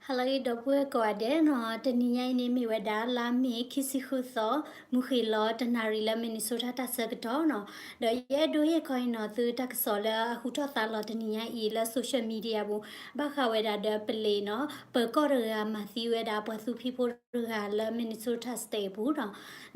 Hello ဒီပုၢ်ဝဲၢ်ကိးဂၤဒဲးနီၤ, တနံၤညါအံၤန့ၣ်မ့ၢ်ဝဲဒၣ်လါမ့ၤခံဆံဃုသီ, မုၢ်ဃ့ၢ်လီၤတနၣ်ရံၣ်လၢ Minnesota တၢ်ဆၢကတီၢ်နီၤ, ဒီးယအဲၣ်ဒိးဟ့ၣ်ခီအံၤနီၤ သုတၢ်ကစီၣ်လၢအဟူထီၣ်သါလီၤတနံၤညါအံၤလၢ social media ပူၤ, ဘၣ်ဃးဝဲဒၣ်ဒီးပလံးနီၤ, ပၢၤကီၢ်တဂၤမၤသံဝဲဒၣ်ပှၤသူဖံးဖိတဂၤလၢ Minnesota State ပူၤန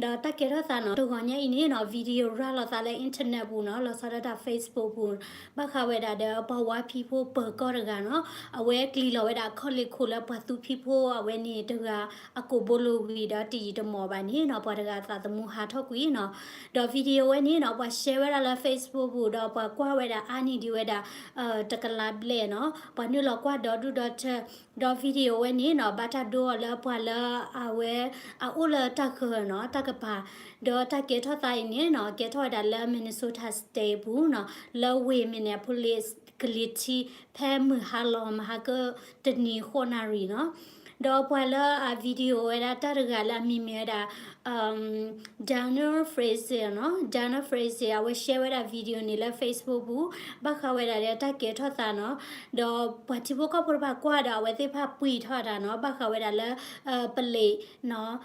ီၤ, ဒီးတၢ်ကဲထီၣ်သးနီၤ တဂီၤညါအံၤန့ၣ်နီၤ video ရၤလီၤသးလၢ internet ပူၤနီၤ, လီၤဆီဒၣ်တၢ် Facebook ပူၤ ဘၣ်ဃးဝဲဒၣ်ဒီးပှၤဝါဖံးဖိပၢၤကီၢ်တဂၤနီၤ, အဝဲကျံၤလီၤဝဲဒၣ်အခီၣ်လ့ၢ်ခိၣ်လၢပှၤသူဖံးဖိအဝဲန့ၣ်တဂၤ အကိာ်ဘိလိာ်ဝံၤဒီးတယံာ်တမီၢ်ဘၣ်န့ၣ်နီၤ, ပှၤတဂၤအသးသမူဟးထီၣ်ကွံာ်နီၤ, ဒီး video ဝဲန့ၣ်နီၤ ပှၤ share ဝဲဒၣ်လၢ Facebook ပူၤ ဒီးပှၤကွၢ်ဝဲဒၣ်အါန့ၢ်ဒံးဝဲဒၣ် တကလးဘျဲၣ်နီၤ, ပှၤနုာ်လီၤကွၢ်ဒီဒူၣ်ဒီထၢ, ဒီး video ဝဲန့ၣ်နီၤ ဘၣ်တၢ်ဒိအီၤလၢပှၤလၢအဝဲ အအိၣ်လၢတၢ်ဃၢၤနီၤ တၢ်ကပၤ, ဒီးတၢ်ကဲထီၣ်သးအံၤန့ၣ်နီၤ ကဲထီၣ်ဝဲဒၣ်လၢ Minnesota State ပူၤနီၤ, လၢဝ့ၢ် Minneapolis ကလံၤထံး ဖဲမုၢ်ဟါလီၤ မဟါကတနံၤဃိးနၣ်ရံၣ်နီၤ, ဒီးပှၤလၢအ video ဝဲဒၣ်တၢ်တဂၤလၢအမံၤမ့ၢ်ဝဲဒၣ် Daniel Fraser နီၤ, Daniel Fraser အဝဲ share ဝဲဒၣ် video န့ၣ်လၢ Facebook ပူၤ, ဘၣ်ဃးဝဲဒၣ်ဒီးတၢ်ကဲထီၣ်သးနီၤ, ဒီးပှၤထံဖိကီၢ်ဖိတဖၣ်ကွၢ်ဒီးအဝဲသ့ၣ်တဖၣ်ပှံၢ်ထီၣ်တၢ်နီၤ, ဘၣ်ဃးဝဲဒၣ်လၢ ပလံးနီၤ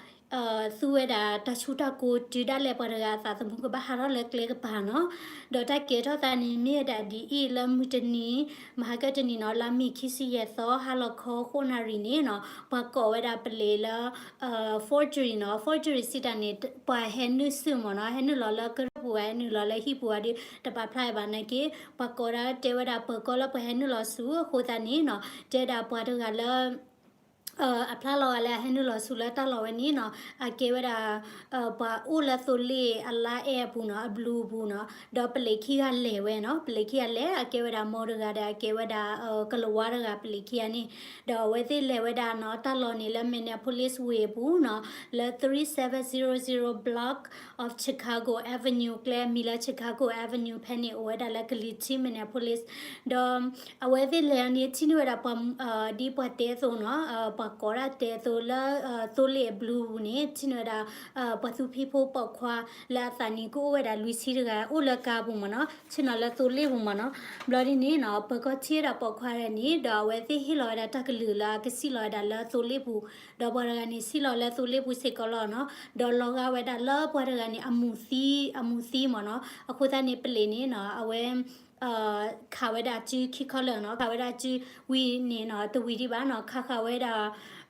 သူဝဲဒၣ်တၢ်ဆူၣ်တၢ်ကိးတုၤဒၣ်လဲာ်ပှၤတဂၤအသးသမူကဘၣ်ဟးထီၣ်လၢကျဲကပၤနီၤ, ဒီးတၢ်ကဲထီၣ်သးန့ၣ်မ့ၢ်ဝဲဒၣ်ဒ်အံၤလၢမုၢ်တနံၤ မဟါကတနံၤနီၤ လါမ့ၤခံဆံယဲၢ်သီ ဟါလီၤခီဃိးနၣ်ရံၣ်န့ၣ်နီၤ ပှၤကိးဝဲဒၣ်ပလံးလၢ forgery နီၤ, forgery စံးတၢ်န့ၣ် ပှၤဟဲနုာ်ဆူၣ်မ့ၢ်နီၤ, ဟဲနုာ်လီၤလၢကရၢၢ်ပူၤဧါ ဟဲနုာ်လီၤလၢဟံၣ်ပူၤဧါဒီး တပာ်ဖျါဘၣ်နာ်က့, ပှၤကိးဒၣ်တဲဝဲဒၣ်ပၢၤကီၢ်လၢပှၤဟဲနုာ်လီၤဆူအဃိသတးန့ၣ်နီၤ, တဲဒၣ်ပှၤတဂၤလၢ အဖျါလီၤဂာ်လၢအဟဲနုာ်လီၤဆူလၢတၢ်လီၢ်ဝဲန့ၣ်နီၤ, အကဲဝဲဒၣ် ပှၤအိၣ်လၢသိလ့ၣ်အလါအဲၣ်အပူၤနီၤ, အ blue အပူၤနီၤ, ဒီးပလံးခံဂၤလဲၤဝဲနီၤ, ပလံးခံဂၤလဲၤ အကဲဝဲဒၣ်မိၢ်တဂၤဒီး အကဲဝဲဒၣ် ကလၤဝါတဂၤ ပလံးခံဂၤန့ၣ်, ဒီးအဝဲသ့ၣ်လဲၤဝဲဒၣ်နီၤ တၢ်လီၢ်န့ၣ်လၢ Minneapolis ဝ့ၢ်အပူၤနီၤ, လၢ three seven zero zero block of Chicago Avenue ကျဲအမံၤလၢ Chicago Avenue ဖဲန့ၣ် အိၣ်ဝဲဒၣ်လၢကလံၤထံး Minneapolis ဒီး အဝဲသ့ၣ်လဲၤန့ၣ် ထံၣ်န့ၢ်ဝဲဒၣ်ပှၤ ဒ်ပှၤတဲအသိးနီၤ, ပှၤကိးဒၣ်တဲအသိးလၢ သိလ့ၣ်အ blue ပူၤန့ၣ် ထံၣ်န့ၢ်ဝဲဒၣ် ပှၤသူဖံးဖိပိာ်ခွါလၢအသးနံၣ်ကအိၣ်ဝဲဒၣ်လွံၢ်ဆံတဂၤ အိၣ်လၢကါပူၤမ့ၢ်နီၤ, ဆ့ၣ်နီၤလၢသိလ့ၣ်ပူၤမ့ၢ်နီၤ, ဘျီဒ်န့ၣ်နီၤ ပၢၤကီၢ်ထံၣ်ဝဲဒၣ်ပိာ်ခွါတဂၤန့ၣ် ဒီးအဝဲသ့ၣ်ဟ့ၣ်လီၤဝဲဒၣ်တၢ်ကလုၢ်လၢအကစံၣ်လီၤဝဲဒၣ်လၢသိလ့ၣ်ပူၤ, ဒီးပှၤတဂၤန့ၣ် စံၣ်လီၤလၢသိလ့ၣ်ပူၤစ့ၢ်ကီးလီၤနီၤ, ဒီးလီၤဂာ်ဝဲဒၣ်လၢပှၤတဂၤန့ၣ် အမူၤသံ, အမူၤသံမ့ၢ်နီၤ, အဃိသတးန့ၣ် ပလံးန့ၣ်နီၤ အဝဲ ခးဝဲဒၣ်အစုခံခီလၢာ်နီၤ, ခးဝဲဒၣ်အစုဝံၤန့ၣ်နီၤ တဝံၤဒံးဘၣ်နီၤ, ခးဃာ်ဝဲဒၣ်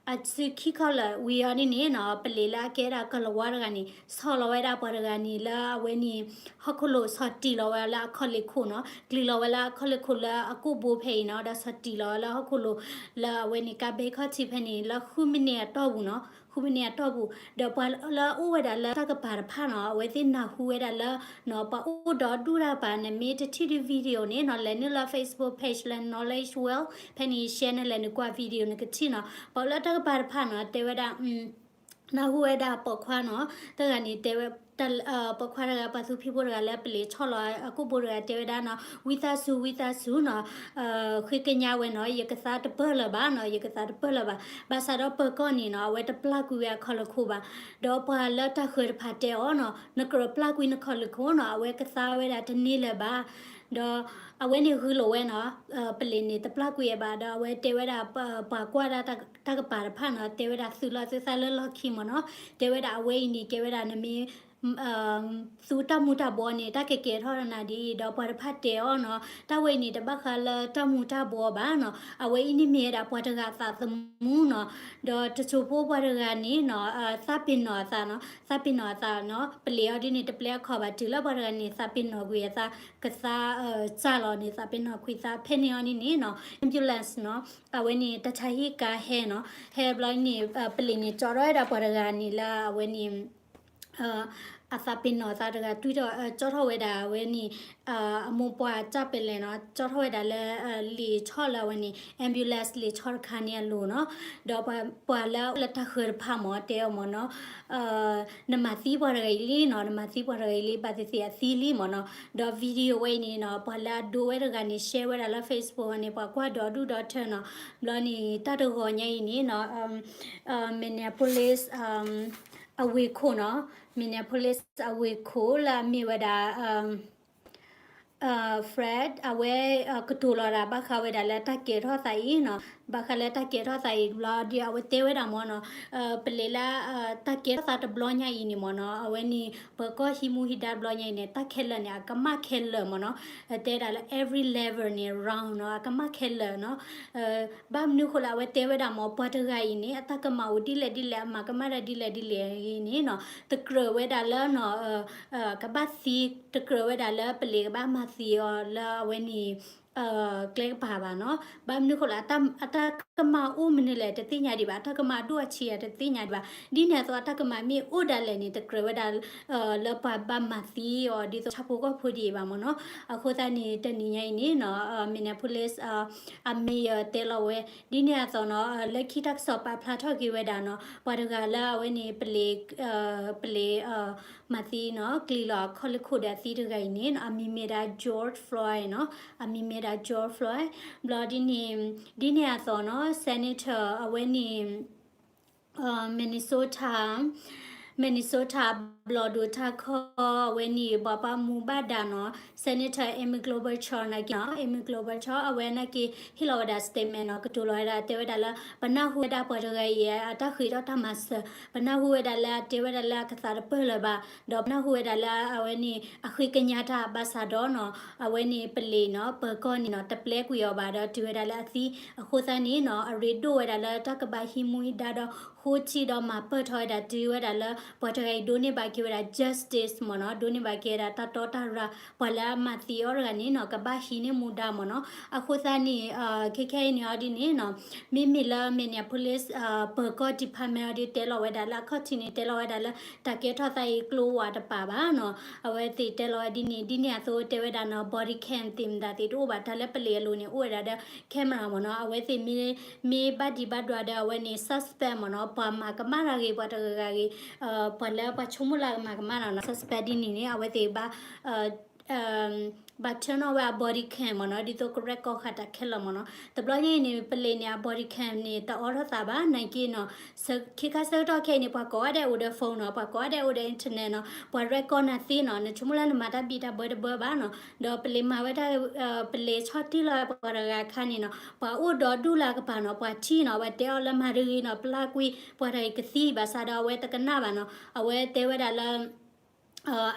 အစုခံခီလၢာ်ဝံၤအီၤဒ်န့ၣ်နီၤ ပလံးလၢအကဲဒၣ်ကလၤဝါတဂၤန့ၣ် ဆီၣ်လီၤဝဲဒၣ်ပှၤတဂၤန့ၣ်လၢအဝဲန့ၣ် ဟီၣ်ခိၣ်လိၤ ဆီၣ်တံၢ်လီၤဝဲလၢအခီၣ်လ့ၢ်ခိၣ်နီၤ, ကျံၤလီၤဝဲလၢအခီၣ်လ့ၢ်ခိၣ်လၢအကိာ်ဘိဖဲအံၤနီၤ, ဒီးဆီၣ်တံၢ်လီၤဝဲလၢဟီၣ်ခိၣ်လိၤလၢအဝဲန့ၣ် ကါဘဲခီၣ်ထံးဖဲန့ၣ် လၢဃုမံးနံးအတီၢ်ပူၤနီၤ, ဃုမံးနံးအတီၢ်ပူၤ, ဒီးပှၤလၢအအိၣ်ဝဲဒၣ်လၢတၢ်ကပၤတဖၣ်နီၤ အဝဲသ့ၣ်နၢ်ဟူဝဲဒၣ်လၢ နီၤ ပှၤအိၣ်ဒီဒူၣ်တၢ်ပာ် နမ့ၢ်တထံၣ်ဒံး video န့ၣ်နီၤ လဲၤနုာ်လၢ Facebook page လၢ Knowledge World ဖဲန့ၣ် share နလဲၤနကွၢ် video နကထံၣ်နီၤ, ပှၤလၢတၢ်ကပၤတဖၣ်နီၤ တဲဝဲဒၣ် နၢ်ဟူဝဲဒၣ်ပိာ်ခွါနီၤ, တဂၤန့ၣ်တဲဝဲ ပိာ်ခွါတဂၤ ပှၤသူဖံးဖိတဂၤလၢပလံးဆီၣ်လီၤအကိာ်ဘိတဂၤတဲဝဲဒၣ်နီၤ ဝံသးစူၤ ဝံသးစူၤနီၤ, ဃ့ကညးဝဲနီၤ ယကသါတပၢၢ်လၢၤဘၣ်နီၤ ယကသါတပၢၢ်လၢၤဘၣ်, ဘၣ်ဆၣ်ဒီးပၢၤကီၢ်န့ၣ်နီၤ အဝဲတပျၢ်ကွံာ်ဝဲအခီၣ်လ့ၢ်ခိၣ်ဘၣ်, ဒီးပှၤလၢတၢ်ဃၢၤတဖၣ်တဲအီၤနီၤ နကြၢးပျၢ်ကွံာ်နခီၣ်လ့ၢ်ခိၣ်နီၤ အဝဲကသါဝဲဒၣ်တန့ၢ်လၢၤဘၣ်, ဒီးအဝဲန့ၣ်ဂုာ်လိာ်ဝဲနီၤ, ပလံးန့ၣ်တပျၢ်ကွံာ်အဘၣ် ဒီးအဝဲတဲဝဲဒၣ် ပှၤကွၢ်ဒၣ်တၢ်ကပၤတဖၣ်နီၤ တဲဝဲဒၣ်သုးလီၤသုသးလၢလီၢ်ခံမ့ၢ်နီၤ, တဲဝဲဒၣ်အဝဲအံၤန့ၣ် ကဲဝဲဒၣ်နမ့ၢ် သူတၢ်မူၤတၢ်ဘှီန့ၣ် တၢ်ကကဲထီၣ်နၤဒ်အံၤ ဒီးပှၤတဖၣ်တဲအီၤနီၤ တၢ်ဝဲအံၤန့ၣ် တဘၣ်ဃးလၢတၢ်မူၤတၢ်ဘှီဘၣ်နီၤ အဝဲအံၤန့ၣ်မ့ၢ်ဝဲဒၣ်ပှၤတဂၤအသးသမူနီၤ, ဒီးတစိၢ်ဖိပှၤတဂၤန့ၣ်နီၤ သးပ့ၤနီၣ်အသးနီၤ သးပ့ၤနီၣ်အသးနီၤ ပလံးအီၤဒ်န့ၣ် တပျဲအခီၣ်ဘၣ် တုၤလၢပှၤတဂၤန့ၣ် သးပ့ၤနီၣ်ကွံာ်အသး ကသါ စၢ်လီၤန့ၣ် သးပ့ၤနီၣ်ကွံာ်သး ဖဲန့ၣ်အီၤဒ်န့ၣ်နီၤ ambulance နီၤ အဝဲန့ၣ် တၢ်ဆါဟံၣ်ကါဟဲနီၤ ဟဲဘျီန့ၣ် ပလံးန့ၣ် ကၠီထီၣ်ဝဲဒၣ်ပှၤတဂၤန့ၣ်လၢအဝဲန့ၣ် အသးပ့ၤနီၣ်သးတဂၤ တွံၢ်ထီၣ် ကၠီထီၣ်ဝဲဒၣ်အဝဲန့ၣ် အမိၢ်ပှၢ်ကၢ်ပဲလဲၣ်နီၤ ကၠီထီၣ်ဝဲဒၣ်လၢ လံာ်ဆီၣ်လၢအဝဲန့ၣ် ambulance လံာ်ဆီၣ်တခါန့ၣ်အလိၤနီၤ ဒီးပှၤလၢအအိၣ်လၢတၢ်ဃၢၤတဖၣ်မ့ၢ်တဲအီၤမ့ၢ်နီၤ နမၤသံပှၤတဂၤအံၤလံနီၤ နမၤသံပှၤတဂၤအံၤလံ ဘၣ်သ့ၣ်သ့ၣ်အသံလံမ့ၢ်နီၤ ဒီး video ဝဲအံၤန့ၣ်နီၤ ပှၤလၢအဒိဝဲတဂၤန့ၣ် share ဝဲဒၣ်လၢ Facebook န့ၣ် ပှၤကွၢ်ဒီဒူၣ်ဒီထၢနီၤ ဘျီန့ၣ် တၢ်တဂီၤညါအံၤန့ၣ်နီၤ Minneapolis အဝ့ၢ်ခိၣ်နီၤ Minneapolis အဝ့ၢ်ခိၣ်လၢအမ့ၢ်ဝဲဒၣ် Fred အဝဲကတိၤလီၤဒၣ်ဘၣ်ဃးဝဲဒၣ်လၢတၢ်ကဲထီၣ်သးအံၤနီၤ ဘၣ်ဃးလၢတၢ်ကဲထီၣ်သးအံၤတဘျီဒီး အဝဲတဲဝဲဒၣ်မ့ၢ်နီၤ, ပလံၤလၢ တၢ်ကဲထီၣ်သးတဘျီညါအံၤန့ၣ်မ့ၢ်နီၤ, အဝဲန့ၣ် ပၢၤကီၢ်ဟံးမူဟံးဒါတဘျီညါအံၤန့ၣ် တၢ်ခဲလၢာ်န့ၣ် အကမၣ်ခဲလၢာ်မ့ၢ်နီၤ, တဲဒၣ်လၢ every level န့ၣ် round နီၤ, အကမၣ်ခဲလၢာ်နီၤ. ဘၣ်မနုၤဃိလၢအဝဲတဲဝဲဒၣ်မ့ၢ် ပှၤတဂၤအံၤန့ၣ် အတၢ်ကမၣ်အိၣ်ဒ်လဲၣ်ဒ်လဲၣ် အမၤကမၣ်တၢ်ဒ်လဲၣ်ဒ်လဲၣ်အံၤန့ၣ်နီၤ, တကြၢးဝဲဒၣ်လၢနီၤ ကဘၣ်သံ, တကြၢးဝဲဒၣ်လၢပလံၤကဘၣ်မၤသံအီၤလၢအဝဲန့ၣ် ကျဲကပၤဘၣ်နီၤ. ဘၣ်မနုၤဃိလၢ အတၢ်ကမၣ်အိၣ်မနုၤလဲၣ်တသ့ၣ်ညါဒံးဘၣ်, အတၢ်ကမၣ်အဒိၣ်အဆံးအတသ့ၣ်ညါဒံးဘၣ်. ဒ်န့ၣ်အသိး အတၢ်ကမၣ်မ့ၢ်အိၣ်ဒၣ်လဲာ်န့ၣ် တကြၢးဝဲဒၣ် လၢပှၤဘၣ်မၤသံအီၤဒ်သိးဆၣ်ဖိကီၢ်ဖိဒံးဘၣ်မ့ၢ်နီၤ. အဃိသတးန့ၣ် တနံၤညါအံၤန့ၣ်နီၤ Minneapolis အ mayor တဲလီၤဝဲ ဒ်န့ၣ်အသိးနီၤ လၢခံတၢ်ကစီၣ်ပာ်ဖျါထီၣ်က့ၤဝဲဒၣ်နီၤ ပှၤတဂၤလၢအဝဲန့ၣ် ပလံၤ ပလံၤ မၤသံနီၤ ကျံၤလီၤအခီၣ်လၢခိၣ်ဒီးအသံတဂၤအံၤန့ၣ်နီၤ အမံၤမ့ၢ်ဒၣ် George Floyd နီၤ, အမံၤမ့ၢ်ဒၣ် George Floyd. ဘျီဒ်န့ၣ် ဒ်န့ၣ်အသိးနီၤ Senator အဝဲန့ၣ် Minnesota Minnesota ဘျီၣ်ဒိၣ်ထးခီ အဝဲန့ၣ် ပှၤပာ်မူဘၣ်ဒါနီၤ Senator Amy Klobuchar နာ်က့နီၤ Amy Klobuchar အဝဲနာ်က့ ဟ့ၣ်လီၤဝဲဒၣ် statement နီၤ ကတိၤလီၤဝဲဒၣ် တဲဝဲဒၣ်လၢ ပနၢ်ဟူဝဲဒၣ်ပှၤတဂၤအံၤ အတၢ်ဃ့ထီၣ်တၢ်မၤစၢၤ ပနၢ်ဟူဝဲဒၣ်လၢအတဲဝဲဒၣ်လၢအကသးတပၢၢ်လၢၤဘၣ် ဒီးပနၢ်ဟူဝဲဒၣ်လၢအဝဲန့ၣ် အဃ့ကညးတၢ်ဘၣ်ဆၣ်ဒီးနီၤ အဝဲန့ၣ်ပလံၤနီၤ ပၢၤကီၢ်န့ၣ်နီၤ တပျဲကွံာ်အီၤဘၣ်ဒီးတုၤဝဲဒၣ်လၢအသံ အဃိသတးန့ၣ်နီၤ အရ့ဒိၣ်ဝဲဒၣ်လၢတၢ်ကဘၣ်ဟံးမူဟံးဒါဒီး ဃိထံဒီးမၤပၢၢ်ထီၣ်ဝဲဒၣ်တုၤဝဲဒၣ်လၢ ပှၤတဂၤအံၤဒိးန့ၢ်ဘၣ်က့ၤဝဲဒၣ် justice မ့ၢ်နီၤ ဒိးန့ၢ်ဘၣ်က့ၤဝဲဒၣ်တၢ်တီတၢ်ရၤ ပှၤလၢအမၤသံအီၤတဂၤန့ၣ်နီၤ ကဘၣ်ဟံးန့ၢ်မူဒါမ့ၢ်နီၤ. အဃိသတးန့ၣ် ခဲခဲအံၤန့ၣ်အီၤဒ်န့ၣ်နီၤ မ့မ့ၢ်လၢ Minneapolis ပၢၤကီၢ် department အီၤဒ်တဲလီၤဝဲဒၣ်လၢအခီၣ်ထံးန့ၣ် တဲလီၤဝဲဒၣ်လၢ တၢ်ကဲထီၣ်သးအံၤကျိဝဲတပာ်ဘၣ်နီၤ အဝဲသ့ၣ်တဲလီၤဝဲဒ်န့ၣ် ဒ်န့ၣ်အသိးတဲဝဲဒၣ်နီၤ body cam သ့ၣ်မတၤသ့ၣ်တအိၣ်ဘၣ် တၢ်လၢပလံၤအလိၤန့ၣ် အိၣ်ဝဲဒၣ်ဒီး camera မ့ၢ်နီၤ အဝဲသ့ၣ်မ့ၢ် မ့ၢ်ဘၣ်ဒံးဘၣ်ဒွးဒီးအဝဲန့ၣ် suspect မ့ၢ်နီၤ ပှၤမၤကမၣ်တၢ်ဂ့ၤ ပှၤတဂၤဂ့ၤ ပှၤလၢပှၤဆိကမိၣ်လၢအကမၤကမၣ်တၢ်နီၤ suspect ဒ်န့ၣ်န့ၣ် အဝဲသ့ၣ်ဘၣ် ဘၣ် turn on ဝဲအ body cam မ့ၢ်နီၤ ဒ်သိးက record ဃာ်တၢ်ခဲလၢာ်မ့ၢ်နီၤ တဘျီညါအံၤန့ၣ် ပလံၤန့ၣ် အ body cam န့ၣ် တအိးထီၣ်သးဘၣ် နာ်က့နီၤ ခံခါဆၢကတီၢ်ခဲအံၤန့ၣ် ပှၤကိးဂၤဒဲးအိၣ်ဒီး phone နီၤ ပှၤကိးဂၤဒဲးအိၣ်ဒီး internet နီၤ ပှၤ record နၤသ့နီၤ နဆိကမိၣ်လၢနမၤတၢ်ဘံၣ်တၢ်ဘၢတဘၢဘၣ်နီၤ ဒီးပလံၤမၤဝဲတၢ် ပလံၤဆီၣ်တံၢ်လီၤပှၤတဂၤအခါန့ၣ်နီၤ ပှၤအိၣ်ဒီးဒူၣ်လၢအကပၤနီၤ ပှၤထံၣ်နီၤ ပှၤတဲအီၤလၢမၤတဂ့ၤနီၤ ပျၢ်ကွံာ် ပှၤတဂၤအံၤကသံဘၣ်ဆၣ်ဒီးအဝဲတကနၣ်ဘၣ်နီၤ အဝဲတဲဝဲဒၣ်လၢ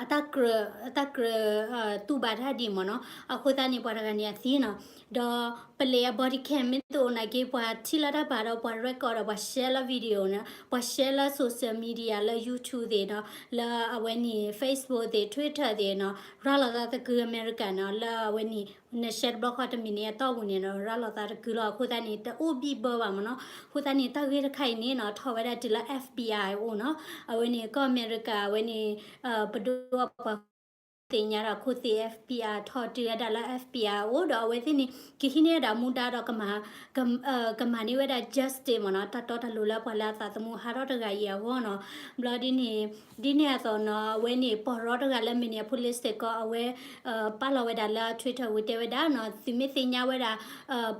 အတၢ်ကြၢး အတၢ်ကြၢး သူၣ်ဘၣ်တၢ်ဒ်မ့ၢ်နီၤ အဃိသတးန့ၣ် ပှၤတဂၤန့ၣ်အသံနီၤ ဒီးပလံၤအ body cam မ့ၢ်တအိၣ်နာ်က့ ပှၤထံၣ်လၢတၢ်ပာ်ဒီးပှၤ record ဒီးပှၤ share လၢ video န့ၣ် ပှၤ share လၢ social media လၢ YouTube သ့ၣ်နီၤ လၢအဝဲန့ၣ် Facebook သ့ၣ် Twitter သ့ၣ်နီၤ ရၤလီၤသးသကုၤ America နီၤ လၢအဝဲန့ၣ် န share တဘျီဃီတမံၤန့ၣ် အတီၢ်ပူၤန့ၣ်နီၤ ရၤလီၤသးသကုၤလီၤ အဃိသတးန့ၣ် တအိၣ်ဘံၣ်ဘၢဘၣ်မ့ၢ်နီၤ အဃိသတးန့ၣ် တၢ်ဂ့ၢ်တခါအံၤန့ၣ်နီၤ ထီၣ်ဝဲဒၣ်တုၤလၢ FBI အအိၣ်နီၤ အဝဲန့ၣ် ကီၢ်အမဲရကၤ အဝဲန့ၣ် ပဒိၣ်ပှၤသ့ၣ်ညါဒီးခိၣ်သ့ၣ် FBI ထီၣ်တုၤဝဲဒၣ်လၢ FBI အအိၣ်ဒီးအဝဲသ့ၣ်န့ၣ် ကဟံးန့ၢ်ဝဲဒၣ်မူဒါဒီး ကမၤန့ၢ်ဝဲဒၣ် justice မ့ၢ်နီၤ တၢ်တီတၢ်လိၤလၢပှၤလၢအသးသမူဟးထီၣ်တဂၤအံၤအဂီၢ်နီၤ ဘျီဒ်န့ၣ် ဒ်န့ၣ်အသိးနီၤ အဝဲန့ၣ် ပီၢ်ရီတဂၤလၢ Minneapolis စ့ၢ်ကီး အဝဲ ပာ်လီၤဝဲဒၣ်လၢ Twitter ဝံၤတဲဝဲဒၣ်နီၤ သုမ့ၢ်သ့ၣ်ညါဝဲဒၣ်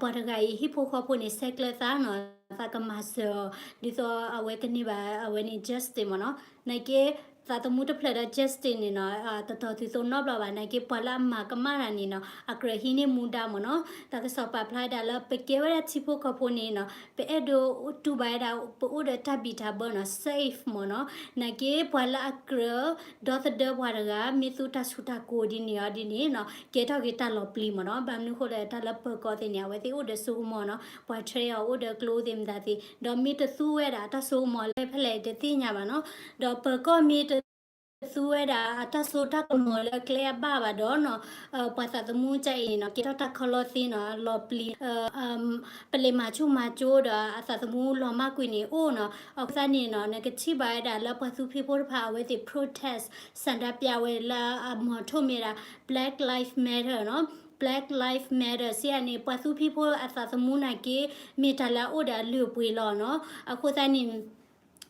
ပှၤတဂၤအံၤ ဟံၣ်ဖိဃီဖိန့ၣ် ဆဲးကျၢသးနီၤ သးကမၤစၢၤအီၤ ဒ်သိးအဝဲကန့ၢ်ဘၣ်အဝဲန့ၣ် justice မ့ၢ်နီၤ နာ်က့ သးသမူတဖျၢၣ်ဒီး justice န့ၣ်နီၤ တတီၤသုသိးနီတဘျီဘၣ် နာ်က့ ပှၤလၢအမၤကမၣ်တၢ်န့ၣ်နီၤ အကြၢးဟံးန့ၢ်မူဒါမ့ၢ်နီၤ တၢ်ကစီၣ်ပာ်ဖျါဝဲဒၣ်လၢ ပကဲဝဲဒၣ်ထံဖိကီၢ်ဖိန့ၣ်နီၤ ပအဲၣ်ဒိးတူၢ်ဘၣ်ဝဲဒၣ် ပအိၣ်ဒီးတၢ်ဘံၣ်တၢ်ဘၢနီၤ safe မ့ၢ်နီၤ နာ်က့ ပှၤလၢအကြၢး ဒီသဒၢပှၤတဂၤ မ့ၢ်သူတၢ်ဆူးတၢ်ကိၤဒ်န့ၣ်အီၤဒ်န့ၣ်နီၤ ကဲထီၣ်က့ၤတၢ်လီၤပျံၤမ့ၢ်နီၤ ဘၣ်မနုၤဃိလၢတၢ်လၢပၢၤကီၢ်သ့ၣ်န့ၣ် အဝဲသ့ၣ်အိၣ်ဒီးစိကမီၤနီၤ ပှၤထြဲအီၤအိၣ်ဒီးကျိသ့ၣ်မတၤသ့ၣ် ဒီးမ့ၢ်တသူဝဲဒၣ်အတၢ်စိကမီၤလၢဖဲလဲၣ်တသ့ၣ်ညါဘၣ်နီၤ ဒီးပၢၤကီၢ်မ့ၢ်တသူဝဲဒၣ်အတၢ်စိတၢ်ကမီၤလၢကျဲအဘၣ်ဘၣ်ဒီးနီၤ ပှၤသးသမူကအံၤနီၤ ကဲထီၣ်တၢ်ခီလီသ့နီၤ လီၤပျံၤ ပလ့ၤမၤဆူၣ်မၤကၠိဒီးအသးသမူလီၤမၢ်ကွံာ်န့ၣ်အိၣ်နီၤ အဃိသတးန့ၣ်နီၤ နကထံၣ်ဘၣ်ဝဲဒၣ်လၢပှၤသူဖံးဖိတဖၣ် အဝဲသ့ၣ် protest ဆန္ဒပြဝဲလၢအမီၤထိၣ်မ့ၢ်ဒၣ် Black Lives Matter နီၤ Black Lives Matter စံးန့ၣ် ပှၤသူဖံးဖိအသးသမူနာ်က့ မ့ၢ်တၢ်လၢအအိၣ်ဒီးအလုၢ်အပှ့ၤလီၤနီၤ အဃိသတးန့ၣ်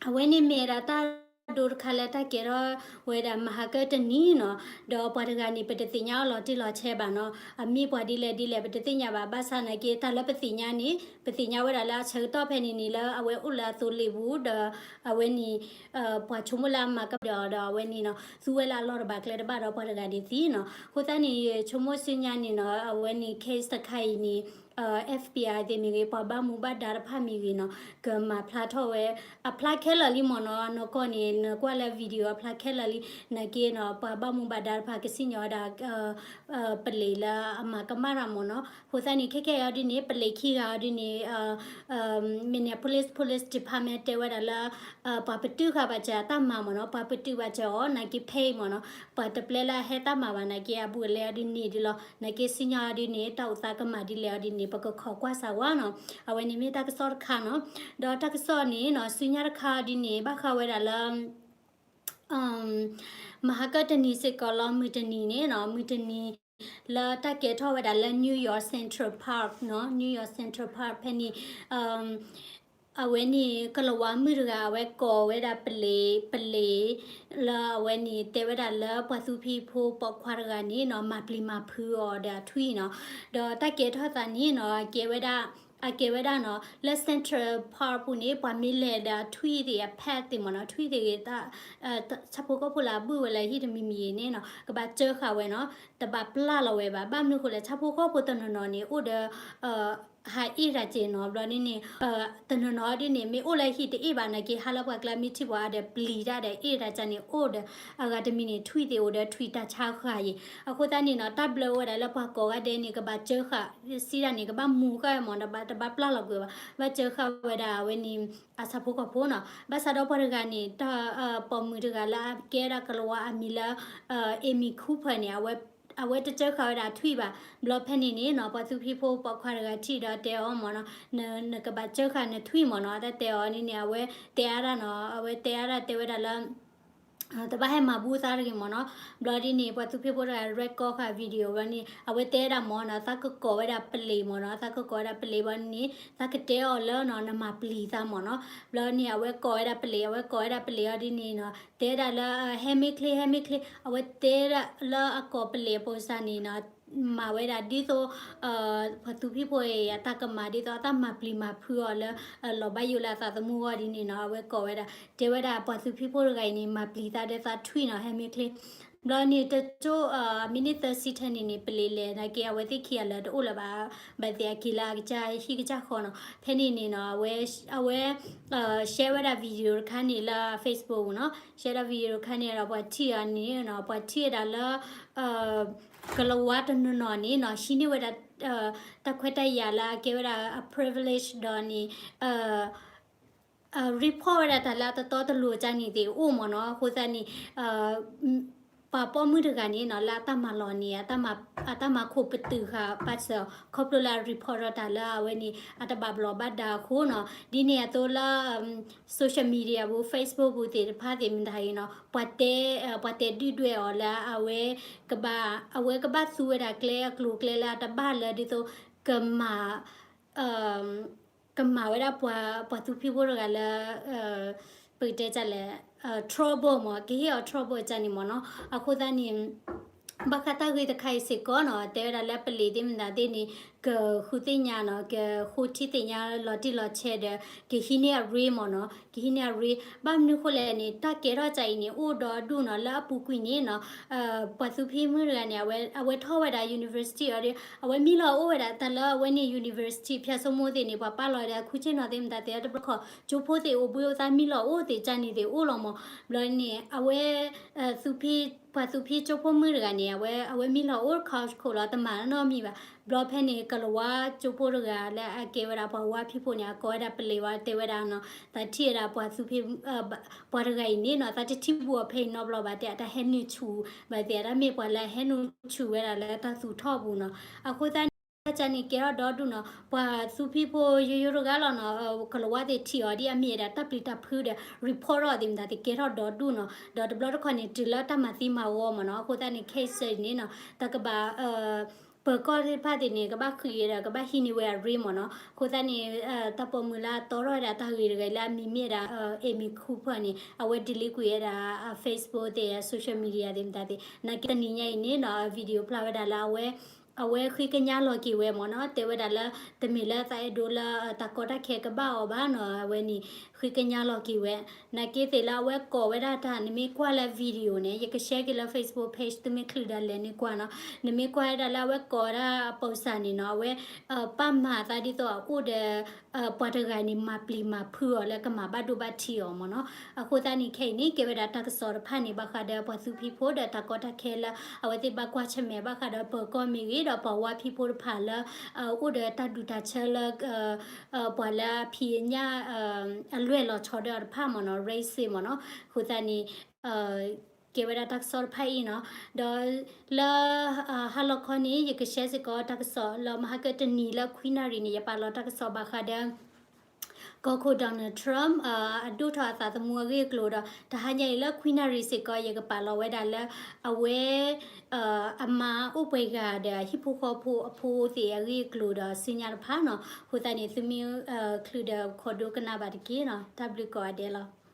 အဝဲန့ၣ်မ့ၢ်ဒၣ်တၢ်ဒိတခါလၢတၢ်ကဲထီၣ်ဝဲဒၣ်မဟါကတနံၤနီၤ ဒီးပှၤတဂၤန့ၣ် ပတသ့ၣ်ညါအီၤလီၤတံၢ်လီၤဆဲးဘၣ်နီၤ အမ့ၢ်ပှၤဒ်လဲၣ်ဒ်လဲၣ် ပတသ့ၣ်ညါဘၣ် ဘၣ်ဆၣ်နာ်က့ တၢ်လၢပသ့ၣ်ညါန့ၣ် ပသ့ၣ်ညါဝဲဒၣ်လၢအဆၢကတီၢ်ဖဲန့ၣ်န့ၣ် လၢအဝဲအိၣ်လၢအသိလ့ၣ်ပူၤ ဒီးအဝဲန့ၣ် ပှၤဆိကမိၣ်လၢအမၤကဒီးဒီးအဝဲန့ၣ်နီၤ သူဝဲလၢအလီၢ်တဘၣ်ကျဲတဘၣ်ဒီးပှၤတဂၤန့ၣ်သံနီၤ အဃိသတးန့ၣ် ယဆိကမိၣ်ဆူညါန့ၣ်နီၤ အဝဲန့ၣ် case တခါအံၤန့ၣ် F B I သ့ၣ်မ့ၢ်ဂ့ၤ ပှၤဘၣ်မူဘၣ်ဒါတဖၣ်မ့ၢ်ဂ့ၤနီၤ ကမၤဖျါထီၣ်ဝဲ အဖျါခဲလၢာ်လံမ့ၢ်နီၤ နီၢ်ကီၢ်န့ၣ် နကွၢ်လၢ video အဖျါခဲလၢာ်လံ နာ်က့နီၤ ပှၤဘၣ်မူဘၣ်ဒါတဖၣ်ကစံၣ်ညီၣ်ဝဲဒၣ် ပလံၤလၢအမၤကမၣ်တၢ်မ့ၢ်နီၤ အဃိသတးန့ၣ် ခဲကဲအံၤဒ်န့ၣ် ပလံၤခံဂၤအံၤဒ်န့ၣ် Minneapolis Police Department တဲဝဲဒၣ်လၢ ပှၤပတုာ်ဃာ်ဘၣ်စၢၤအတၢ်မၤမ့ၢ်နီၤ ပှၤပတုာ်ဘၣ်စၢၤအီၤ နာ်က့ pay မ့ၢ်နီၤ ပှၤတပျဲလၢအဟဲတၢ်မၤဘၣ် နာ်က့ အဘူးအလဲအီၤဒ်န့ၣ်ဒ်လီၤ နာ်က့ စံၣ်ညီၣ်အီၤဒ်န့ၣ် တၢ်အိၣ်သးကမၤဒ်လဲၣ်အီၤဒ်န့ၣ် ပကခိးကွၢ်စၢ်ဝဲနီၤ အဝဲန့ၣ်မ့ၢ်တၢ်ကစီၣ်တခါနီၤ ဒီးတၢ်ကစီၣ်န့ၣ်နီၤ ဆူညါတခါအီၤဒ်န့ၣ် ဘၣ်ဃးဝဲဒၣ်လၢ မဟါကတနံၤစ့ၢ်ကီးလီၤ မုၢ်တနံၤန့ၣ်နီၤ မုၢ်တနံၤ လၢတၢ်ကဲထီၣ်ဝဲဒၣ်လၢ New York Central Park နီၤ New York Central Park ဖဲန့ၣ် အဝဲန့ၣ် ကလၤဝါမုၣ်တဂၤ အဝဲကိးဝဲဒၣ်ပလံၤ ပလံၤ လၢအဝဲန့ၣ် တဲဝဲဒၣ်လၢပှၤသူဖံးဖိပိာ်ခွါတဂၤန့ၣ်နီၤ မၤပျံၤမၤဖုးအီၤဒီးအထွံၣ်နီၤ ဒီးတၢ်ကဲထီၣ်သးန့ၣ်နီၤ အကဲဝဲဒၣ် အကဲဝဲဒၣ်နီၤ လၢ Central Park ပူၤန့ၣ် ပှၤမ့ၢ်လဲၤဒီးအထွံၣ်သ့ၣ်အ pet သ့ၣ်မ့ၢ်နီၤ ထွံၣ်သ့ၣ်ဂ့ၤ ဆၣ်ဖိကီၢ်ဖိလၢအဘုၣ်ဝဲလၢဟံၣ်တမံၤမံၤအံၤန့ၣ်နီၤ ကဘၣ်စၢဃာ်ဝဲနီၤ တဘၣ်ပျၢ်လီၤဝဲဘၣ် ဘၣ်မနုၤဃိလဲၣ် ဆၣ်ဖိကီၢ်ဖိတနီၤနီၤန့ၣ် အိၣ်ဒီး ဟးအ့ၣ်တၢ်က့နီၤ ဘျီဒ်န့ၣ် တနီၤနီၤဒ်န့ၣ် မ့ၢ်အိၣ်လၢဟံၣ်တအ့ၣ်ဘၣ်နာ်က့ ဟါလၢပှၤကျါမ့ၢ်ထံၣ်ပှၤအါဒီးပျံၤတၢ်ဒီးအ့ၣ်တၢ်ကန့ၣ် အိၣ်ဒီးအဂၤတမံၤန့ၣ် ထွံၣ်သ့ၣ်အိၣ်ဒီးထွံၣ်တၢ်ဆါဃာ်အံၤ အဃိသတးန့ၣ်နီၤ တၢ်ဘျၢအိၣ်ဝဲဒၣ်လၢပှၤကိးဂၤဒဲးန့ၣ် ကဘၣ်စၢဃာ် စံးဒၣ်န့ၣ် ကဘၣ်မူဃာ်မ့ၢ်နီၤ တဘၣ်ပျၢ်လီၤကွံာ်ဘၣ် ဘၣ်စၢဃာ်ဝဲဒၣ်အဝဲန့ၣ် အဆၣ်ဖိကီၢ်ဖိနီၤ ဘၣ်ဆၣ်ဒီးပှၤတဂၤန့ၣ် တၢ်ပိာ်မုၣ်တဂၤလၢအကဲဒၣ်ကလၤဝါအမံၤလၢ Amy Cooper န့ၣ် အဝဲတစၢဃာ်ဝဲဒၣ်ထွံၣ်ဘၣ် ဘျီဖဲန့ၣ်န့ၣ်နီၤ ပှၤသူဖံးဖိပိာ်ခွါတဂၤထံၣ်ဒီးတဲအီၤမ့ၢ်နီၤ နကဘၣ်စၢဃာ်နထွံၣ်မ့ၢ်နီၤ တၢ်တဲအီၤန့ၣ်န့ၣ် အဝဲတဲအါဒၣ်နီၤ အဝဲတဲအါဒၣ်တဲဝဲဒၣ်လၢ တဘၣ်ဟဲမၤဘူၣ်သးတဂ့ၤမ့ၢ်နီၤ ဘျီဒ်န့ၣ် ပှၤသူဖံးဖိတဂၤ record ဃာ် video ဘျီန့ၣ် အဝဲတဲဒၣ်မ့ၢ်နီၤ သးကကိးဝဲဒၣ်ပလံၤမ့ၢ်နီၤ သးကကိးဝဲဒၣ်ပလံၤဘျီန့ၣ် သးကတဲအီၤလၢနီၤ နမၤပျံၤသးမ့ၢ်နီၤ ဘျီန့ၣ် အဝဲကိးဝဲဒၣ်ပလံၤ အဝဲကိးဝဲဒၣ်ပလံၤအီၤဒ်န့ၣ်နီၤ တဲဒၣ်လၢ ဟဲမ့ၢ်ချ့ ဟဲမ့ၢ်ချ့ အဝဲတဲဒၣ်လၢအကိးပလံၤအပိစါန့ၣ်နီၤ မၤဝဲဒၣ်ဒ်သိး ပှၤသူဖံးဖိအံၤ အတၢ်ကမၤဒ်သိး အတၢ်မၤပျံၤမၤဖုးအီၤလၢ လီၤဘၣ်ယိၣ်လၢအသးသမူအဂီၢ်ဒ်န့ၣ်နီၤ အဝဲကိးဝဲဒၣ် တဲဝဲဒၣ်ပှၤသူဖံးဖိတဂၤအံၤန့ၣ် မၤပျံၤသးဒီးသးထွံၣ်နီၤ ဟဲမ့ၢ်ချ့ ဘျီန့ၣ် တကၠိ မံးနံးသၢဆံထဲန့ၣ်န့ၣ် ပလံၤလဲၣ် နာ်က့ အဝဲသ့ၣ်ခံဂၤလၢာ်တအိၣ်လၢၤဘၣ် ဘၣ်သ့ၣ်အက့ၤလၢအကစၢ်ဟံၣ်ကစၢ်ဃီနီၤ ဖဲန့ၣ်န့ၣ်နီၤ အဝဲ အဝဲ share ဝဲဒၣ် video တခါန့ၣ်လၢ Facebook ပူၤနီၤ share ဒၣ် video တခါန့ၣ်ဒီး ပှၤထံၣ်အီၤန့ၣ်နီၤ ပှၤထံၣ်ဝဲဒၣ်လၢ ကလၤဝါတနီၤနီၤန့ၣ်နီၤ ဟံးန့ၢ်ဝဲဒၣ် တၢ်ခွဲးတၢ်ယာ်လၢအကဲဝဲဒၣ်အ privilege ဒီးန့ၣ် report ဝဲဒၣ်တၢ်လၢအတတီတလိၤကန့ၣ်သ့ၣ်အိၣ်မ့ၢ်နီၤ အဃိသတးန့ၣ် ပှၤပိာ်မုၣ်တဂၤန့ၣ်နီၤ လၢအတၢ်မၤလီၢ်န့ၣ် အတၢ်မၤခိၣ်ပတုာ်ဃာ်ပာ်စၢၤ ခီဖျိလၢအ report ဒီးတၢ်လၢအဝဲန့ၣ် အတဘၣ်ဘျီးဘၣ်ဒါအဃိနီၤ ဒ်န့ၣ်အသိးလၢ social media ပူၤ Facebook ပူၤသ့ၣ်တဖၣ်သ့ၣ်မတၤအံၤနီၤ ပှၤတဲ ပှၤတဲဒုၣ်ဒွဲၣ်အီၤလၢအဝဲ ကဘၣ် အဝဲကဘၣ်သူဝဲဒၣ်ကျဲအကျိၤကျဲလၢအတဘၣ်လၢဒ်သိး ကမၤ ကမၤဝဲဒၣ်ပှၤ ပှၤသူဖံးဖိတဂၤလၢ ပကတဲဒ်လဲၣ် trouble မ့ၢ် ကဟ့ၣ်အီၤ trouble ကန့ၣ်မ့ၢ်နီၤ အဃိသတးန့ၣ် ဘၣ်ဃးတၢ်ဂ့ၢ်တခါအံၤစ့ၢ်ကီးနီၤ တဲဝဲဒၣ်လၢပလံၤသ့ၣ်မတၤသ့ၣ်န့ၣ် ကဃုသ့ၣ်ညါနီၤ ကဃိထံသ့ၣ်ညါလီၤတံၢ်လီၤဆဲးဒီး ကဟံးန့ၢ်အရ့မ့ၢ်နီၤ ကဟံးန့ၢ်အရ့ ဘၣ်မနုၤဃိလဲၣ်န့ၣ် တၢ်ကဲထီၣ်က့အံၤန့ၣ် အိၣ်ဒီဒူၣ်နီၤ လၢအပူၤကွံာ်န့ၣ်နီၤ ပှၤသူဖံးမုၣ်တဂၤန့ၣ် အဝဲထီၣ်ဝဲဒၣ် university အီၤဒီး အဝဲမံလီၤအိၣ်ဝဲဒၣ်တၢ်လၢအဝဲန့ၣ် university ဖၠၣ်စိမိၣ်သ့ၣ်န့ၣ် ပှၤပာ်လီၤဝဲဒၣ်ခူၣ်ဆ့ၣ်နီၤသ့ၣ်မတၤသ့ၣ် တဘျီခီၣ် ကၠိဖိသ့ၣ်အိၣ်ဘှံးအိၣ်သါမံလီၤအိၣ်သ့ၣ်ကန့ၣ်သ့ၣ်အိၣ်လီၤမ့ၢ် ဘျီန့ၣ် အဝဲ သူဖံး ပှၤသူဖံးကၠိဖိမုၣ်တဂၤန့ၣ် အဝဲ အဝဲမံလီၤအိၣ် college ခိၣ်လီၤ တမၤနီတမံၤဘၣ် ဘျီဖဲန့ၣ် ကလၤဝါကၠိဖိတဂၤလၢအကဲဝဲဒၣ်ပှၤဝါဖံးဖိန့ၣ် အကိးဝဲဒၣ်ပလံၤဝဲတဲဝဲဒၣ်နီၤ သးထံၣ်ဝဲဒၣ်ပှၤသူဖံး ပှၤတဂၤအံၤန့ၣ်နီၤ သးတထံၣ်ဘူးအီၤဖဲအံၤနီတဘျီဘၣ် တဲအတၢ်ဟဲနုာ်ဆူၣ်ဘၣ်သ့ၣ် အတၢ်မ့ၢ်ပှၤလၢအဟဲနုာ်ဆူၣ်ဝဲဒၣ်လၢတၢ်သူၣ်ထီၣ်ပူၤနီၤ အဃိသတးန့ၣ် တၢ်ကန့ၣ်ကဲထီၣ်ဒီဒူၣ်နီၤ ပှၤသူဖံးဖိယိယိတဂၤလီၤနီၤ ကလၤဝါသ့ၣ်ထံၣ်အီၤဒ်အမ့ၢ်ဝဲဒၣ် တၢ်ပျံၤတၢ်ဖုးဒီး report ထီၣ်သ့ၣ်မတၤသ့ၣ်ကဲထီၣ်ဒီဒူၣ်နီၤ ဒီးတဘျီတခီၣ်န့ၣ် တုၤလၢတၢ်မၤသံမၤဝီမ့ၢ်နီၤ အဃိသတးန့ၣ် case အံၤန့ၣ်နီၤ တၢ်ကဘၣ် ပၢၤကီၢ်သ့ၣ်တဖၣ်သ့ၣ်န့ၣ် ကဘၣ်ဃ့ၢ်ဒီး ကဘၣ်ဟံးန့ၢ်ဝဲအရ့မ့ၢ်နီၤ အဃိသတးန့ၣ် တၢ်ပိာ်မုၣ်လၢအတီထီၣ်ဝဲဒၣ်တၢ်ဂ့ၢ်တဂၤလၢအမံၤမ့ၢ်ဝဲဒၣ် Amy Cooper န့ၣ် အဝဲ delete ကွံာ်ဝဲဒၣ် Facebook သ့ၣ် social media သ့ၣ်မတၤသ့ၣ် နာ်က့တနံၤညါအံၤန့ၣ်နီၤ video ဖျါဝဲဒၣ်လၢအဝဲ အဝဲဃ့ကညးလီၤက့ၤဝဲမ့ၢ်နီၤ, တဲဝဲဒၣ်လၢ တမ့ၢ်လၢသးအဲၣ်ဒိးလၢ တၢ်ကီတၢ်ခဲကဘၣ်အီၤဘၣ်နီၤ, အဝဲန့ၣ် ဃ့ကညးလီၤက့ၤဝဲ, နာ်က့သ့ၣ်လၢအဝဲကိးဝဲဒၣ်တၢ် နမ့ၢ်ကွၢ်လၢ video န့ၣ် ယက share က့ၤလၢ Facebook page သုမ့ၢ်ချုးဒီးလဲၤန့ၢ်ကွၢ်နီၤ, နမ့ၢ်ကွၢ်ဝဲဒၣ်လၢအဝဲကိးဝဲဒၣ်အပိစၢ်န့ၣ်နီၤ, အဝဲ ပာ်မၤသးဒ်သိးအအိၣ်ဒီး ပှၤတဂၤန့ၣ် မၤပျံၤမၤဖုးအီၤလၢကမၤဘၣ်ဒိဘၣ်ထံးအီၤမ့ၢ်နီၤ, အဃိသတးန့ၣ်ခဲအံၤန့ၣ် ကဲဝဲဒၣ်တၢ်ကစီၣ်တဖၣ်န့ၣ် ဘၣ်ဃးဒီးပှၤသူဖံးဖိဒီးတၢ်ကီတၢ်ခဲလၢ အဝဲသ့ၣ်ဘၣ်ကွၢ်ဆၢၣ်မဲာ်ဘၣ်ဃးဒီးပၢၤကီၢ်မ့ၢ်ဂ့ၤ ဒီးပှၤဝါဖံးဖိတဖၣ်လၢ အိၣ်ဒီးတၢ်ဒူၣ်တၢ်ဆၢလၢ ပှၤလၢအဖံးအညၣ် အလွဲၢ်လီၤဆီဒီးအီၤတဖၣ်မ့ၢ်နီၤ, racism မ့ၢ်နီၤ, အဃိသတးန့ၣ် ကဲဝဲဒၣ်တၢ်ကစီၣ်တဖၣ်အံၤနီၤ, ဒီးလၢ ဟါလီၤခီန့ၣ် ယက share စ့ၢ်ကီးတၢ်ကစီၣ်လၢမဟါကတနံၤလၢခွံနၣ်ရံၣ်န့ၣ် ယပာ်လီၤတၢ်ကစီၣ်ဘၣ်ဃးဒီး ကီၢ်ခိၣ် Donald Trump အဒိၣ်ထီၣ်အသးသမူအဂ့ၢ်အကျိၤဒီး တဟါညါအံၤလၢခွံနၣ်ရံၣ်စ့ၢ်ကီး ယကပာ်လီၤဝဲဒၣ်လၢ အဝဲ အမါအိၣ်ပှဲၤဂၤဒီးအဟံၣ်ဖိဃီဖိအဖိသ့ၣ်အဂ့ၢ်အကျိၤဒီးစုညါတဖၣ်နီၤ, အဃိသတးန့ၣ် သုမ့ၢ်ချုးဒီးခိးဒိကနၣ်ဘၣ်တက့ၢ်နီၤ, တၢ်ဘျုးကိးဂၤဒဲးလီၤ.